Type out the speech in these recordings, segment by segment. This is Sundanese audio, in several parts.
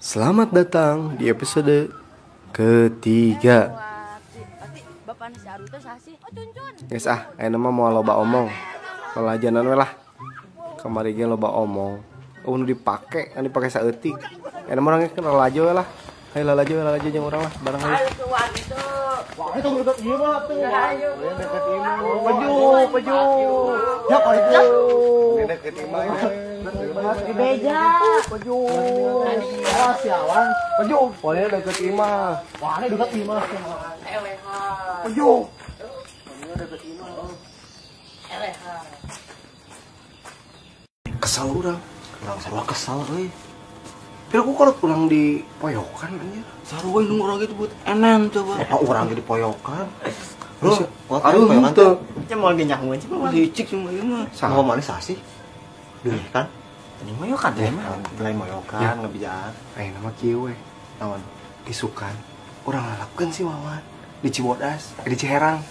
Selamat datang di episode ketiga. Guys ah, ayeuna mah moal loba omong. Lalajanan we lah. Kamari ge loba omong. Eueuh nu dipake, anu dipake saeutik. Ayeuna mah urang ge lalajo we lah. Hayu lalajo lalajo jeung urang lah bareng hayu. Wah, itu deket ieu mah tuh. Deket ieu mah. Peju, peju. Ya itu. Deket imah. Di beja. Peju. Wah, sialan. Peju. Pokoknya deket imah. Wah, ini deket imah. Peju. Pokoknya deket imah. Kesal urang. Urang sarua kesal euy. Tapi aku kalau pulang di poyokan anjir. Sarua nu urang gitu buat enen coba. Apa urang ge di poyokan? Lu, aduh henteu. Nya moal ge nyahoan sih mah. Licik cuma ieu mah. Saha mana sih? Duh kan. Ini moyokan teh mah. Lain moyokan ngebijaan. Ayeuna mah kieu we. Naon? Isukan urang lalapkeun si Wawan di Cibodas, di Ciherang.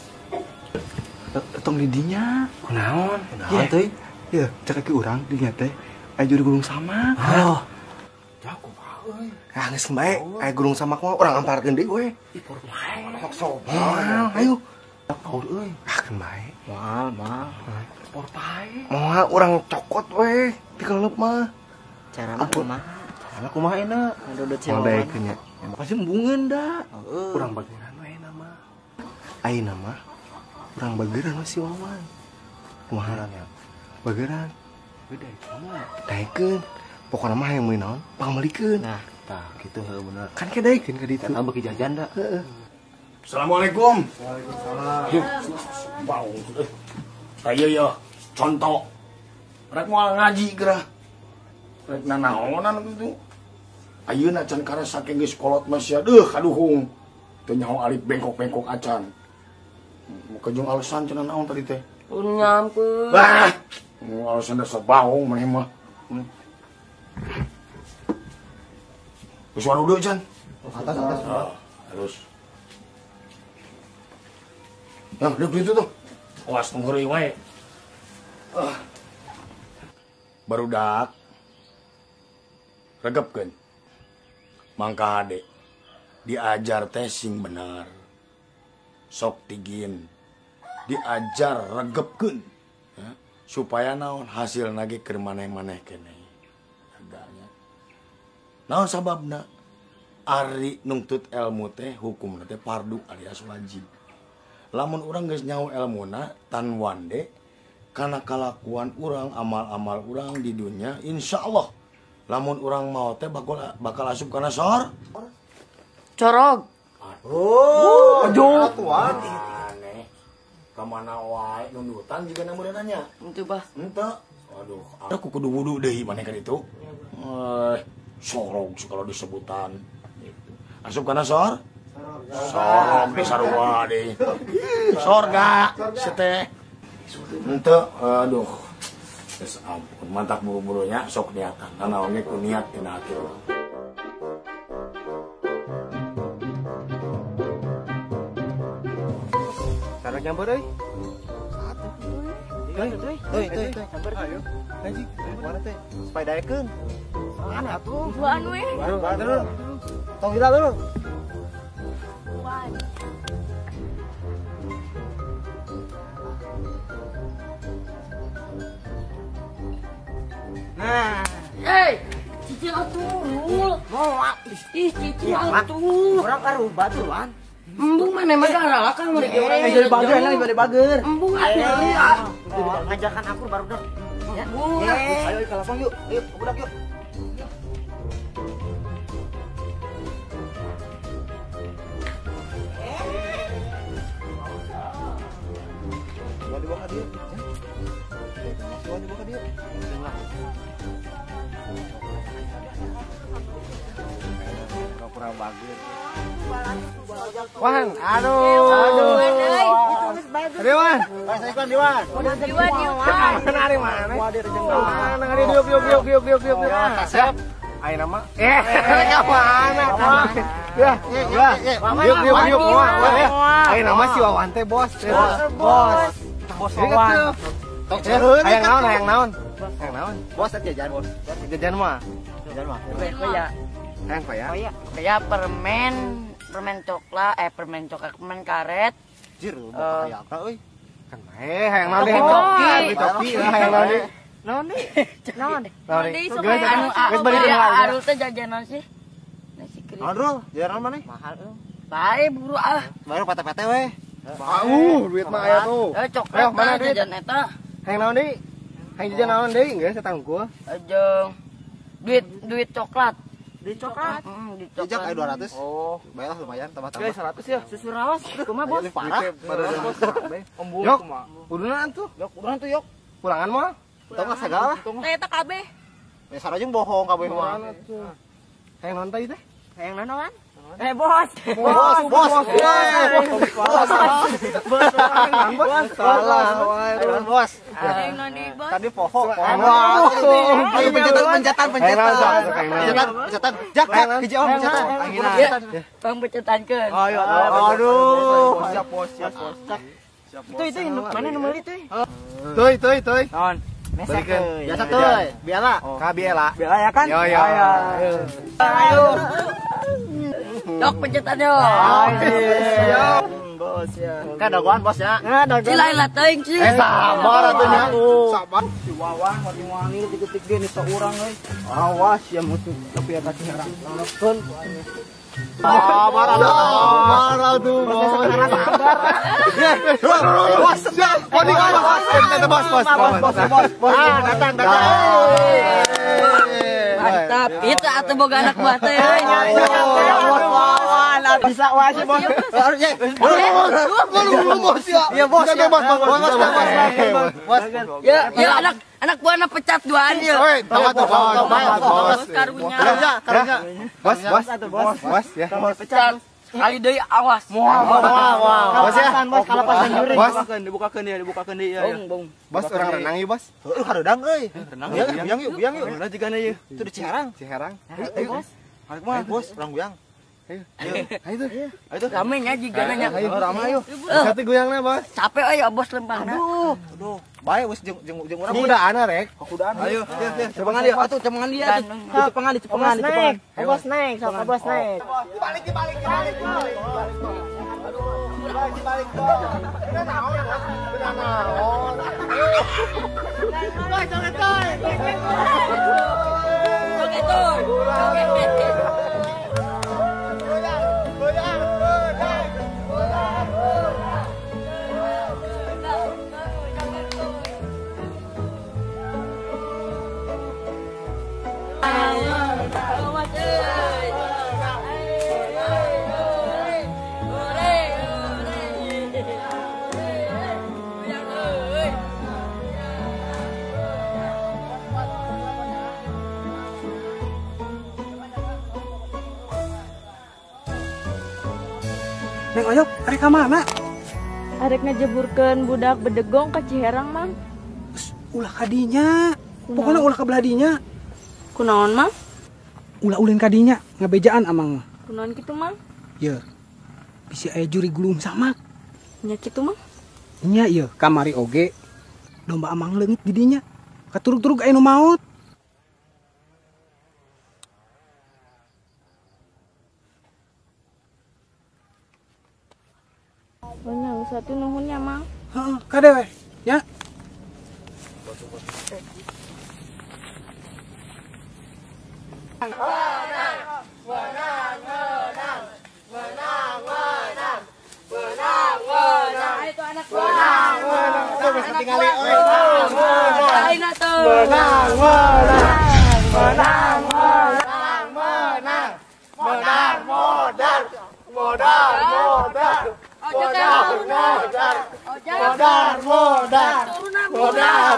Tong di dinya. Kunaon? Kunaon teuy? Ieu cek aki urang dinya teh aya juru gunung samak. Oh. Euy. Ah geus bae, aya gunung samak mah urang amparkeun deui we. Ih, por wae. Sok sok. Ayo. Paur euy. Ah keun bae. Moal, moal. Por pae. Moal urang cokot we, dikeleup mah. Carana kumaha? Carana kumaha enak? Ngadodot si Moal Wawan. daekeun nya. Pasti embungeun da. Heeh. Urang bageran we nama. Ayeuna mah urang bageran we si Wawan. Kumaha ya? Bageran. Beda itu mah. Daekeun. Pokona mah hayang meuli naon, pangmeulikeun. Nah, tah kitu heuh bener. Kan ke daekeun ka ditu. Eta beuki jajan da. Heeh. Assalamualaikum. Waalaikumsalam. Bau. Ayo ya, contoh. Rek moal ngaji gerah. Rek nanaonan kitu. Ayeuna can karasa saking geus kolot mah sia deuh kaduhung. Teu nyaho alif bengkok-bengkok acan. Muka jeung alasan cenah naon tadi teh. Nyampeun. Bah, alasan da sabaung maneh mah. Geus warudeuk can. Atas atas. Terus. Nah, duduk itu tuh. Awas tong heureuy wae. Ah. Barudak. Regepkeun. Mangka hade. Diajar teh sing bener. Sok tigin. Diajar regepkeun. Ya, supaya naon hasilna ge keur maneh-maneh keneh. Agaknya. Naon sababna? Ari nungtut ilmu teh hukumna teh fardu alias wajib. Lamun urang geus nyaho elmuna tan wande kana kalakuan urang amal-amal urang di dunia insyaallah lamun urang mau teh bakal asup kana sor corog. Aduh, aduh aneh. Ka mana wae nundutan juga na meureun nya. Henteu bah. Henteu. Aduh, aku kudu wudu deui maneh ka ditu. Sorog kalau disebutan. Asup kana sor? Sorog di sarua deh. Sorga seteh. Henteu, aduh. Geus ampun, mantak buru-burunya sok niatan. Nanaon ge ku niat dina hati urang. Cara nyamper euy. Satu. Euy, euy, euy, nyamper. Ayo. Ngaji, mana teh? Supaya daekeun. Mana atuh? Duaan we. Duaan. Tong gila dulu. Duaan. Nah, hey, cicil atuh. Moal. Ih, cicil atuh. Urang karuba tuh, Wan. Embung mana mah garalak kan mereka orang. Jadi bager enak jadi bager. Embung atuh. Ngajarkan aku baru dah. Embung. Ayo ke lapang yuk. Ayo, budak yuk. Mau dibawa ka dieu. Mau dibawa ka dieu. Kurang bager. Wan, aduh. Aduh. Dewan. Assalamualaikum Dewan. Dewan, Dewan. Mana ari mana? Mana ari diuk diuk diuk diuk diuk diuk. Kasep. Ayeuna mah. Ka mana? Ya, ya. Diuk diuk diuk. Ayeuna mah si Wawan teh bos. Bos. Bos Wawan. Hayang naon, hayang naon. Hayang naon? Bos jajan bos. Jajan mah. Jajan mah. Ya. Hayang koya. Koya permen, permen coklat, permen coklat, permen karet. Jir, mau kaya apa euy? Kan bae hayang naon deui? Topi, topi hayang naon deui? Naon deui? Naon deui? Anu Arul teh jajanan sih. Nasi krim. Arul, jajanan mana? Mahal euy. Bae buru ah. Baru PT-PT we. Duit mah aya tuh. Coklat mana jajan eta? Hayang naon deui? Hayang jajan naon deui? Geus eta hungkul. Jeung duit coklat. Duit coklat? Duit coklat. Jejak aya 200. Oh, bae lah lumayan tambah-tambah. 100 ya. Susu rawas kumaha, Bos? Parah. Yok, kudunan tuh. Yok, kudunan tuh, yok. Pulangan moal? Tong lah segala. Teh eta kabeh. Ya sarajeng bohong kabeh mah. Hayang naon tadi teh? Hayang naon? Bos. Bos, bos. Bos. Bos. Bos. Salah. Bos. Hayang naon deui, Bos? Tadi poho. Ayo pencetan, pencetan, pencetan. Pencetan, jak, hiji om pencetan. Bang pencetankeun. Ayo, aduh. Siap, bos, siap, bos. Itu mana nu meuli teh? Tuy, tuy, tuy. Naon? Balikin. Biasa tuh, Biala. Ka Biela. Biela ya kan? Yo, yo. Ayo. Yok pencetan yo. Siap. Bos ya. Kan dagoan bos ya. Cilai lah teuing sih. Sabar atuh nya. Sabar. Si Wawan wani-wani detik-detik ge nisa urang euy. Awas ya musuh tapi eta Ciherang. Lalekeun ku aing. Sabar atuh. Sabar. Bos, siap. Bos, bos, bos, bos, bos. Ah, datang, datang. Mantap. Itu atuh boga anak buah teh euy. Bisa wae sih, Bos. Bos ya. Iya, bos. Bos, bos, bos, bos. Ya, ya anak buahna pecat duaan ya. Woi, tahu tuh, bos. Karunya. Karunya. Bos, bos, bos, bos ya. Pecat. Sekali deui awas. Wah, bos ya. Bos, kalapasan jurig. Bos, dibukakeun ya, dibukakeun deui ya. Bung, bung. Bos urang renang yuk, Bos. Heuh, hareudang euy. Renang. Buyang yuk, buyang yuk. Renang jigana ieu. Itu di Ciherang. Ciherang. Ayo, Bos. Ayo kumaha, Bos? Urang buyang. Ayo. Ayo tuh. Ayo tuh. Rame nya jigana nya. Ayo rame ayo. Satu goyangna, Bos. Capek euy bos lempangna. Aduh, aduh. Bae wis jeung jeung jeung urang. Kudaan rek. Kudaan. Ayo, ya, cepengan dia. Atuh cepengan dia tuh. Cepengan, cepengan, cepengan. Bos naik, sok bos naik. Dibalik, dibalik, dibalik, dibalik. Dibalik, dibalik. Udah naon, Bos? Udah naon. Wah, jangan coy. Oke tuh. Neng Oyok, arek ka mana? Arek ngajeburkeun budak bedegong ka Ciherang, Mang. Ulah kadinya. Pokoknya ulah ka belah dinya. Kunaon, Mang? Ulah ulin kadinya, ngabejaan amang mah. Kunaon kitu, Mang? Ye. Bisi aya juri gulung samak. Nya kitu, Mang? Nya ieu kamari oge. Domba amang leungit di dinya. Katurug-turug aya nu maot. Nya geus atuh nuhun nya, Mang. Heeh, kade we. Ya. Menang, menang, menang, menang, menang, menang, menang. Itu anak buah. Menang, menang. Tuh bisa tinggali euy. Menang, menang, menang, menang, menang, menang, modar, modar, modar. Modar, modar, modar, modar, modar, modar,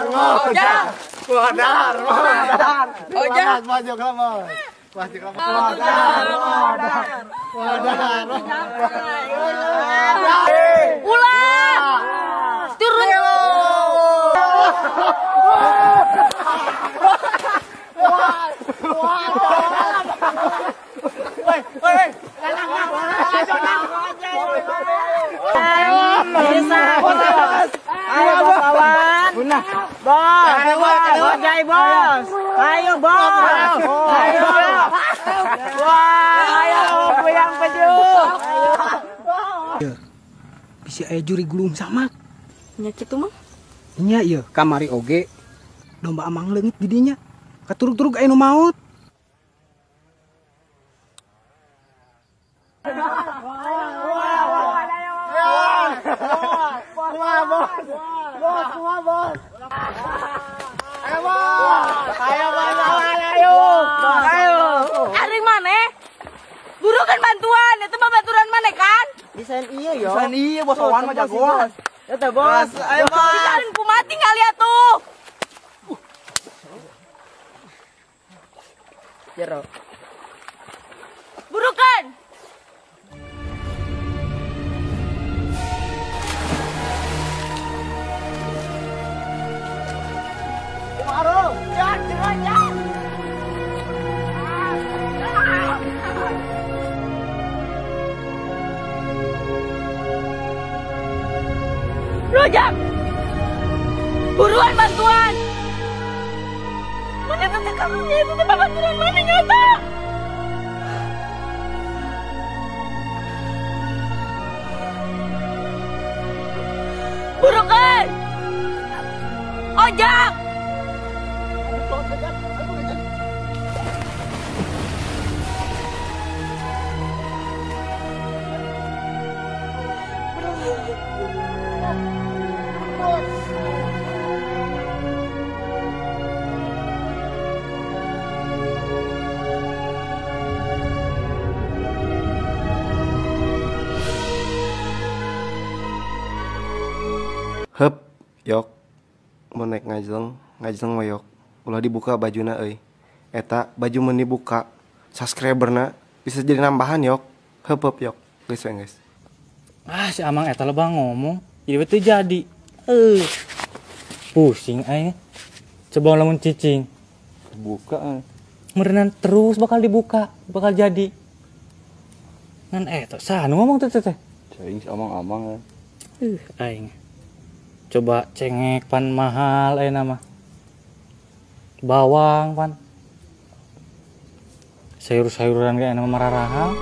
modar, modar. Ojek. Maju kamu. Maju kamu. Modar, modar, modar, modar. Ulah. Turun. Woi, woi. Bisa, bos. Ayo, bos kawan. Bos, bos, bos. Ayo, bos. Ayo. Wah, ayo goyang pejuh. Ayo. Bisi aya juri gulung samak. Nya kitu mah. Nya ieu kamari oge domba amang leungit di dinya. Katurug-turug aya nu maot. Wah, bos. Bos, semua bos. Ayo, bos. Ayo, bos, ayo. Ayo. Ari maneh? Burukan bantuan, itu mah baturan maneh kan? Desain iya yo. Desain iya bos, awan mah jagoan. Ya teh bos, ayo bos. Bisarin ku mati kali atuh. Jero. Burukan. Rojak! Buruan bantuan! Mana tante kamunya itu tempat bantuan mana nyata? Burukan! Ojak! Hep, yok. Mau naik ngajleng, ngajleng mah yok. Ulah dibuka bajuna euy. Eta baju mun dibuka, subscriberna bisa jadi nambahan yok. Hep hep yok. Geus we geus. Ah, si Amang eta lebah ngomong, jadi betul jadi. Pusing aing. Coba lamun cicing. Buka. Merenan terus bakal dibuka, bakal jadi. Ngan eta saha nu ngomong teh teh. Cing si Amang-amang. Aing. Coba cengek pan mahal ayeuna mah. Bawang pan. Sayur-sayuran ge ayeuna mah mararahal.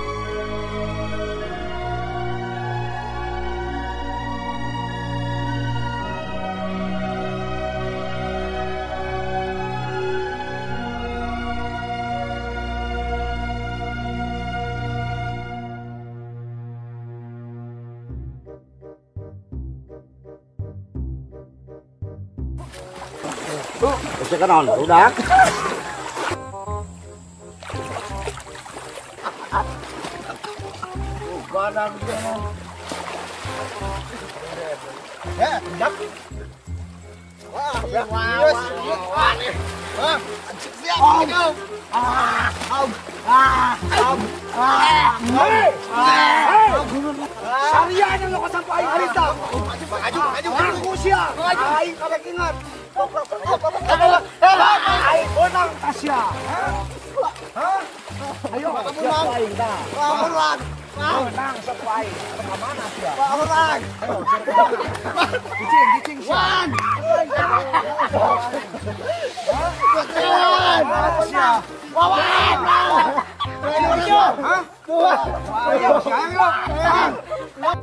Bisa kan on, udah.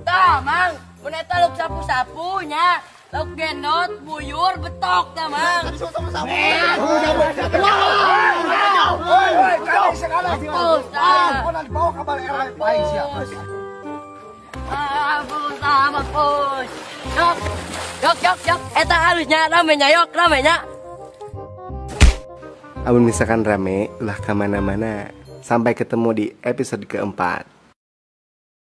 Tah, Mang, mun eta lauk sapu-sapunya, lauk gendot, buyur, betok tah, Mang. Mampus. Yok, yok, yok, yok. Eta halusnya ramenya, yok, ramenya. Amun misalkan rame, ulah kemana-mana. Sampai ketemu di episode keempat.